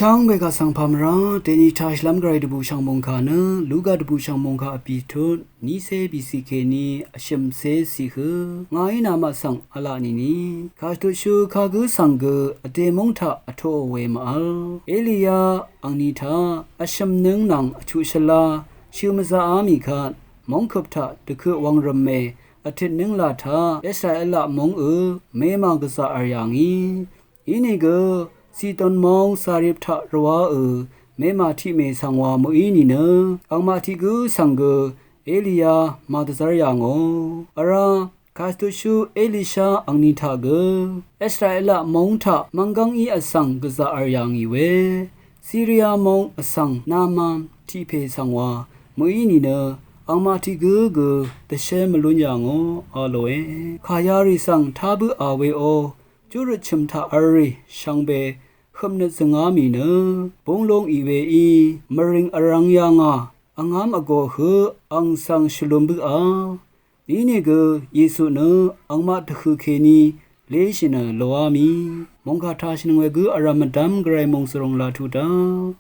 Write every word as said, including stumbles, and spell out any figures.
Tang we kaq svng pamra, deni taq shvlv́m gvray dvbù shv̀ng mòngkà nø, Luka dvbù shv̀ng mòngkà vbì tut, nícé bìcì kèní vshø̀mcé cìhø, ngàí namaq svng v̄la nìni, kàshvtutshú kagǿ svng gø, vdè móng taq vtoqò we màvl. Eliya angni taq, vshø̀m nǿng nvng vchuq shvlá, shø mvzaqá mì kvt, móng køp taq dvkøq wvngrø̀me, vtøt nǿng la taq, Israelaq móng ø, memà gvzà v̀r yà ngì. Inìgø, Sidon móng Sarip taq rvwá ø, memà tiqmè svng wa mø̀í nìnø, angmaq tiq gǿ svng gø, Eliya màdvzv́r yà ngò. Vrá, kàshvtutshú Elisha angni taq gø, Israelaq móng taq mvnggv́ng í vsvng gvzà v̀r yà ngì we, Siria móng vsvng Naman tiq pè svng wa, mø̀í nìnø, angmaq tiq gǿ gø, dvshé mvlún yà ngò, a lòe. Kàyarì svng tá bǿà we o, júrøt chø̀m taq v̄l rì, shvngbe, høpnøt zø̀ngá mì nø, búng lúng ì we í, mvrìng vrvng yà ngà, vngám vgò høq, ang svng shvlum bǿà. Inìgø, Yesu nø, angmaq dvhø̀ kèní, léshì nø loá mì. Mòngkà taq shvnøng we gǿ vrv̀m mvdv́m gvray mòngsvròng laq tuq daq.